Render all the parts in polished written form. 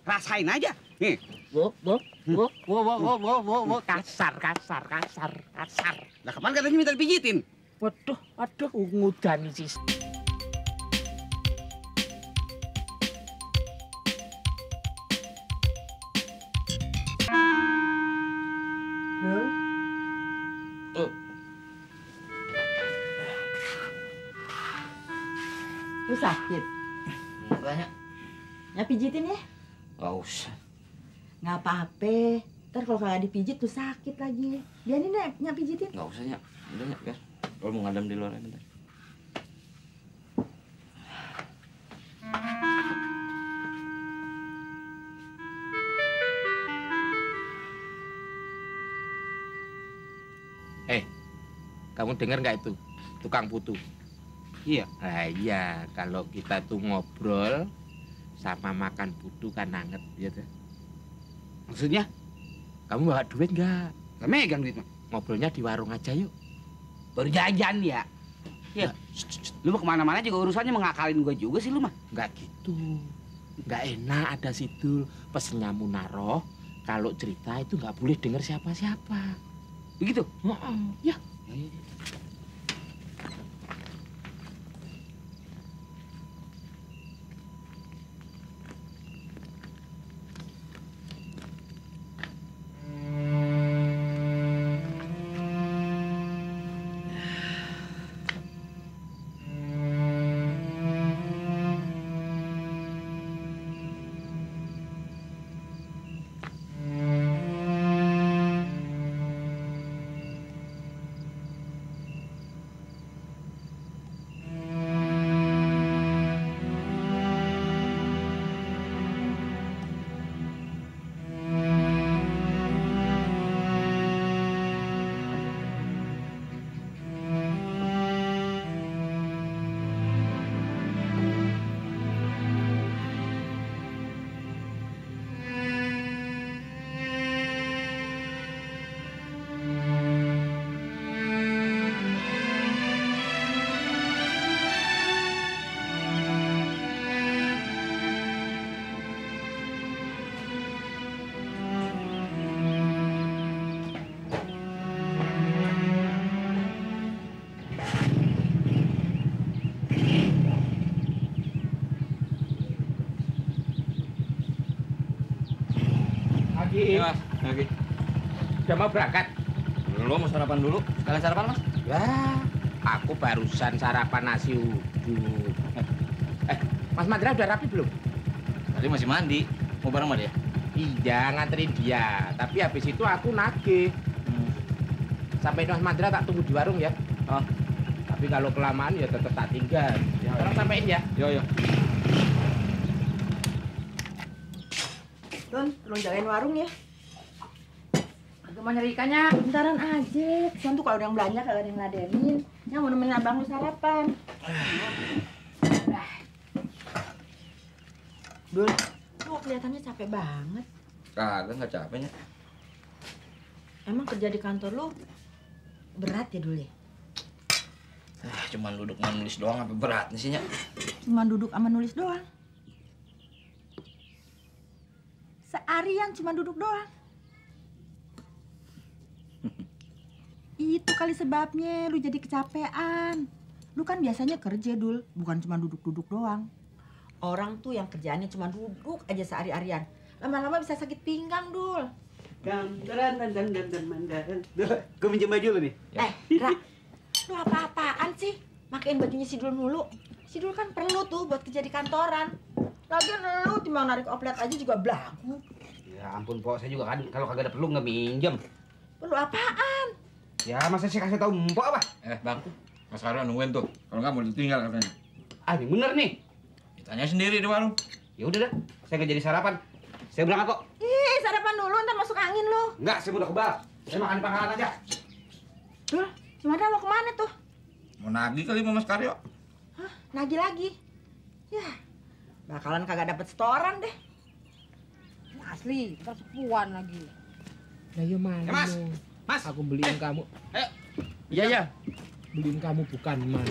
rasain aja. Nih. Kasar. Lah kapan katanya minta dipijitin? Waduh, ngudani sih. Lu sakit? Banyak. Nggak pijitin ya? Gak usah. Nggak apa-apa. Ntar kalau kagak dipijit tuh sakit lagi. Biarin deh, Nyak pijitin. Gak usah, Nyak. Udah, Nyak, biar. Kalau mau ngadam di luar bentar. Kamu dengar nggak itu? Tukang putu. Iya. Nah iya, kalau kita tuh ngobrol sama makan putu kan anget, ya tuh. Maksudnya? Kamu bawa duit nggak? Gak megang duit mah. Ngobrolnya di warung aja yuk. Baru jajan ya. Iya. Lu mau kemana-mana juga urusannya mengakalin gue juga sih lu mah. Nggak gitu. Nggak enak ada sidul. Pesennya Munaroh, kalau cerita itu nggak boleh denger siapa-siapa. Begitu? Ya. Iya, Mas. Lagi. Udah mau berangkat? Belum, mau sarapan dulu. Sekalian sarapan, Mas? Lah, aku barusan sarapan nasi uduk. Mas Madra udah rapi belum? Tadi masih mandi. Mau bareng sama dia? Iya, nganterin dia. Tapi habis itu aku nagih. Sampai Mas Madra tak tunggu di warung ya. Oh. Tapi kalau kelamaan ya tetap tak tinggal. Sekarang sampein ya. Yo. Don, tolong jagain warung ya. Aku mau nyari ikannya. Bentaran aja. Kesian tuh kalau ada yang belanja kagak ada yang ladenin. Yang mau nemenin abang lu sarapan. Dul, lu kelihatannya capek banget. Kagak, nggak capeknya. Emang kerja di kantor lu berat ya Dul ya? Cuman duduk menulis doang, apa berat nih sih, Nyak? Cuma duduk sama nulis doang. Seharian cuma duduk doang. Itu kali sebabnya lu jadi kecapean. Lu kan biasanya kerja, Dul, bukan cuma duduk-duduk doang. Orang tuh yang kerjaannya cuma duduk aja sehari-harian. Lama-lama bisa sakit pinggang, Dul. Gandaran. Gue minjem baju lu nih. Ra, lu apa-apaan sih? Makein bajunya si Dul mulu. Si Dul kan perlu tuh buat kerja di kantoran. Lagian lu timbang narik oplet aja juga belagu. Ya ampun, Pok. Saya juga kan kalau kagak ada perlu nggak minjem. Perlu apaan? Ya masa saya kasih tahu Mpok apa? Bang. Mas Karyo nungguin tuh. Kalau nggak mau ditinggal katanya. Ah, ini bener nih. Ditanya sendiri di warung. Ya udah dah, saya nggak jadi sarapan. Saya berangkat kok. Ih, sarapan dulu ntar masuk angin lu. Enggak, saya udah kebal. Saya makan di pangkalan aja. Dul, gimana mau kemana tuh? Mau nagih kali sama Mas Karyo. Hah, nagih lagi? Ya, bakalan kagak dapet setoran deh. Asli, ntar sepuan lagi. Nah ya mana? Ya, Mas. Mas. Aku beliin kamu. Ayo. Iya. Beliin kamu bukan, Mas.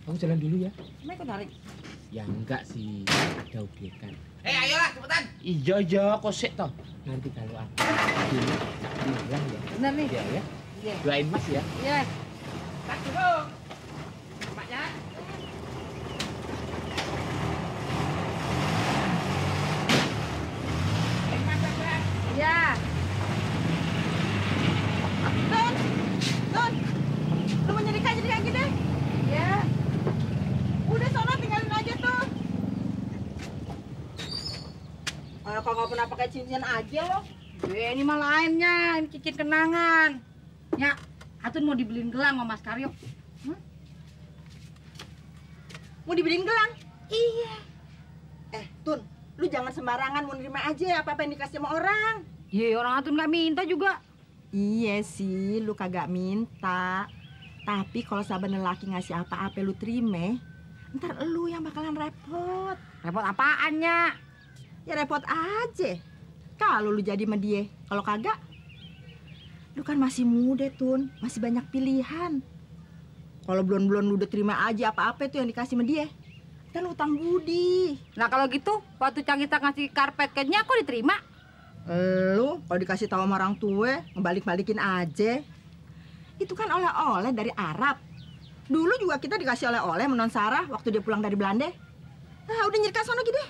Aku jalan dulu ya. Emang ikut narik? Ya enggak sih, ada obyekan. Ayolah cepetan. Iya, kok sik toh. Nanti kalau aku bilang ya. Bener nih. Iya ya. Iya. Doain Mas ya. Iya. Tak dulu. Maknya. Iya. Nun, lu mau nyerika jadi kayak gini? Iya. Udah sono tinggalin aja tuh. Kalau nggak pernah pakai cincin aja lo. Ini mah lainnya, ini cincin kenangan. Ya, Atun mau dibeliin gelang sama Mas Karyo. Mau dibeliin gelang? Iya. Tun, lu jangan sembarangan mau nerima aja apa-apa yang dikasih sama orang. Iya, orang Atun nggak minta juga. Iya sih, lu kagak minta. Tapi kalau sahabat lelaki ngasih apa-apa lu terima, ntar lu yang bakalan repot. Repot apaannya? Ya repot aja. Kalau lu jadi sama dia, kalau kagak, lu kan masih muda, Tun. Masih banyak pilihan. Kalau belum lu udah terima aja apa-apa tuh yang dikasih sama dia, ntar lu utang budi. Nah kalau gitu, waktu Cangita ngasih karpet kayaknya aku diterima. Lu kalau dikasih tahu sama orang tua, ngebalik-balikin aja. Itu kan oleh-oleh dari Arab. Dulu juga kita dikasih oleh-oleh menon Sarah waktu dia pulang dari Belanda. Nah, udah nyerika sono gitu deh.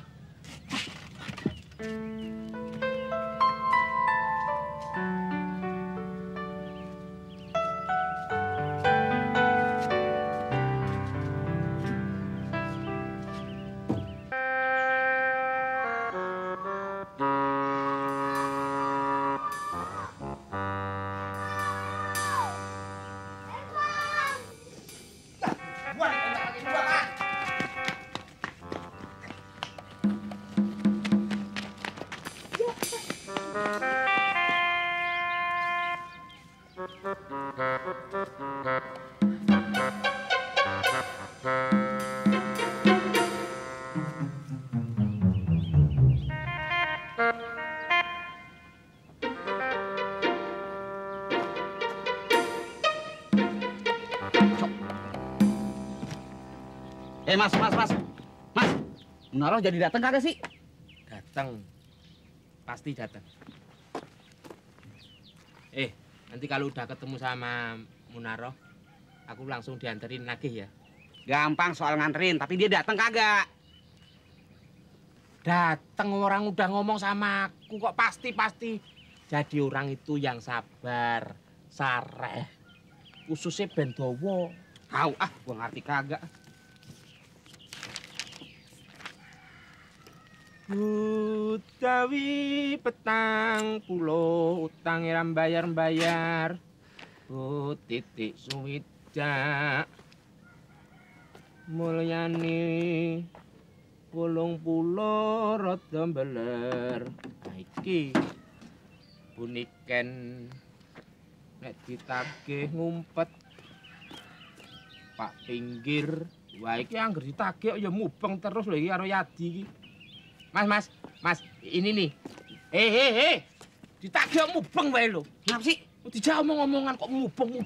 Mas. Munaro jadi datang kagak sih? Datang. Pasti datang. Nanti kalau udah ketemu sama Munaro, aku langsung dianterin lagi ya. Gampang soal nganterin, tapi dia datang kagak? Datang orang udah ngomong sama aku kok pasti. Jadi orang itu yang sabar, sareh. Khususnya Bendowo. Tahu gua ngerti kagak. Utawi petang pulo utang iram bayar. Titik suwidak mulyani 80 rada mbeler. Nah iki puniken nek ditagih ngumpet Pak pinggir. Wah iki angger ditagih ya mubeng terus lho iki karo Yadi iki. Mas, ini nih. Ditagih mubeng wae lho. Ngapa sih? Dijak omong-omongan kok mubeng.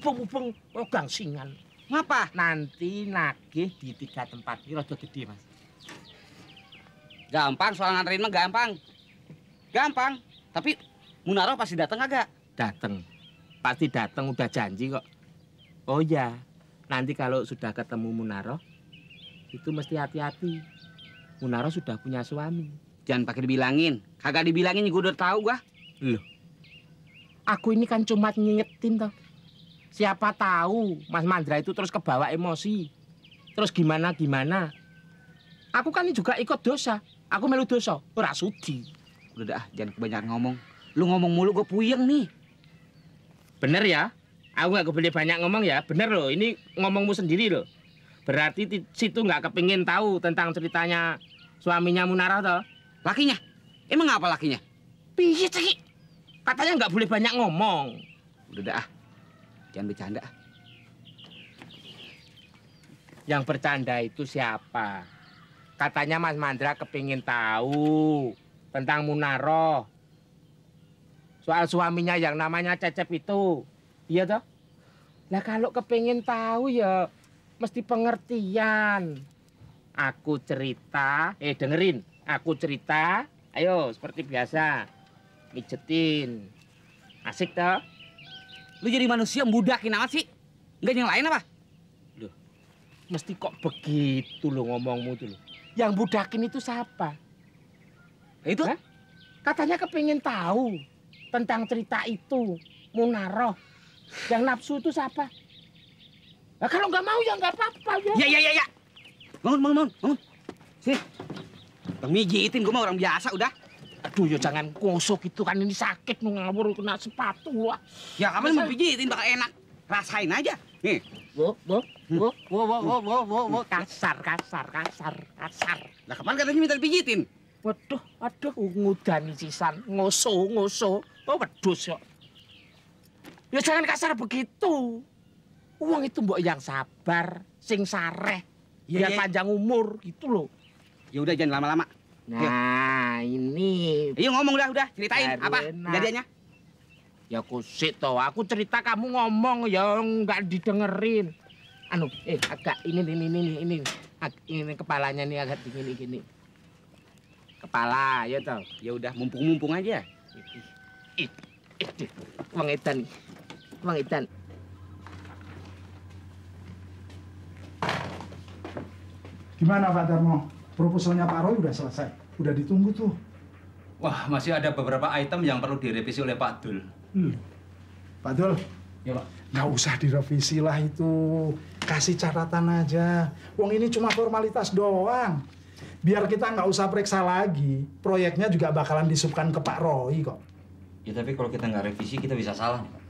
Kok gangsingan. Ngapa? Nanti nagih di 3 tempat. Ini rada gede, Mas. Gampang soal nganterin mah gampang. Tapi Munaro pasti datang kagak? Datang. Pasti datang, udah janji kok. Oh ya, nanti kalau sudah ketemu Munaro, itu mesti hati-hati. Munaro sudah punya suami. Jangan pakai dibilangin. Kagak dibilangin juga udah tahu gua. Loh. Aku ini kan cuma ngingetin toh. Siapa tahu Mas Mandra itu terus kebawa emosi. Terus gimana? Aku kan juga ikut dosa. Aku melu dosa, ora sudi. Udah dah, jangan kebanyakan ngomong. Lu ngomong mulu gua puyeng nih. Bener ya? Aku nggak boleh banyak ngomong ya. Bener loh, ini ngomongmu sendiri loh. Berarti di situ nggak kepingin tahu tentang ceritanya suaminya Munarah toh? Lakinya? Emang apa lakinya? Piye sih? Katanya nggak boleh banyak ngomong. Udah dah, jangan bercanda. Yang bercanda itu siapa? Katanya Mas Mandra kepingin tahu tentang Munarah. Soal suaminya yang namanya Cecep itu. Iya toh? Lah kalau kepingin tahu ya mesti pengertian. Aku cerita, dengerin. Aku cerita, ayo seperti biasa. Mijetin. Asik toh? Lu jadi manusia budakin amat sih? Enggak yang lain apa? Mesti kok begitu lo ngomongmu tuh lo. Yang budakin itu siapa? Itu? Hah? Katanya kepingin tahu tentang cerita itu. Munaroh. Yang nafsu itu siapa? Nah, kalau nggak mau ya nggak apa-apa ya. Ya. Bangun. Sini. Bang mijitin, gua mah orang biasa udah. Aduh ya jangan gosok itu kan ini sakit nu ngawur kena sepatu wah. Ya kamu mau pijitin bakal enak. Rasain aja. Nih. Wo. Kasar. Lah kapan katanya minta dipijitin? Waduh, ngudani sisan, ngoso. Oh, wedhus kok. Ya jangan kasar begitu. Uang itu mbok yang sabar, sing sareh, biar panjang umur gitu loh. Ya udah jangan lama-lama. Nah, ini. Ayo ngomong udah, ceritain apa kejadiannya? Ya kusik toh, aku cerita kamu ngomong ya nggak didengerin. Agak ini kepalanya nih agak dingin gini. Kepala, ya toh. Ya udah mumpung aja. Wong edan. Gimana Pak Darmo? Proposalnya Pak Roy udah selesai. Udah ditunggu tuh. Wah, masih ada beberapa item yang perlu direvisi oleh Pak Dul. Pak Dul, Ya, Pak. nggak usah direvisi lah itu. Kasih catatan aja. Wong ini cuma formalitas doang. Biar kita nggak usah periksa lagi. Proyeknya juga bakalan disubkan ke Pak Roy kok. Ya, tapi kalau kita nggak revisi, kita bisa salah, Pak.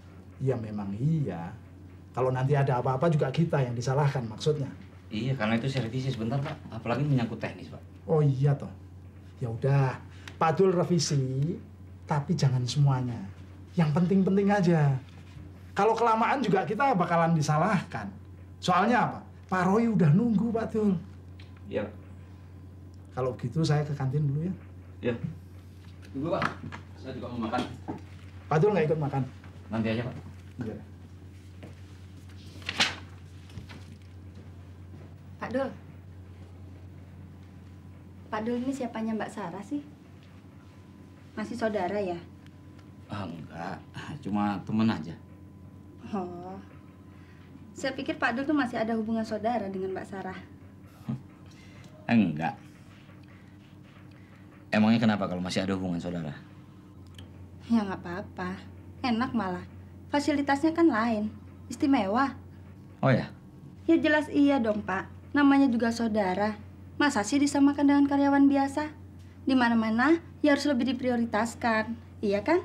Ya memang iya. Kalau nanti ada apa-apa juga kita yang disalahkan maksudnya. Iya, karena itu saya revisi sebentar, Pak. Apalagi menyangkut teknis, Pak. Oh iya toh. Ya udah, Pak Dul revisi, tapi jangan semuanya. Yang penting-penting aja. Kalau kelamaan juga kita bakalan disalahkan. Soalnya apa? Pak Roy udah nunggu, Pak Dul. Iya, Pak. Kalau gitu saya ke kantin dulu ya. Iya. Tunggu, Pak. Saya juga mau makan. Pak Dul nggak ikut makan? Nanti aja, Pak. Iya. Pak Dul ini siapanya Mbak Sarah sih? Masih saudara ya? Enggak, cuma temen aja. Oh, saya pikir Pak Dul tuh masih ada hubungan saudara dengan Mbak Sarah. Enggak. Emangnya kenapa kalau masih ada hubungan saudara? Ya nggak apa-apa, enak malah. Fasilitasnya kan lain, istimewa. Oh ya? Ya jelas iya dong Pak, namanya juga saudara. Masa sih disamakan dengan karyawan biasa? Di mana-mana ya harus lebih diprioritaskan, iya kan?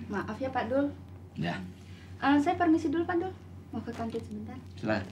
Maaf ya Pak Dul. Ya. Saya permisi dulu Pak Dul, mau ke kantin sebentar. Silakan.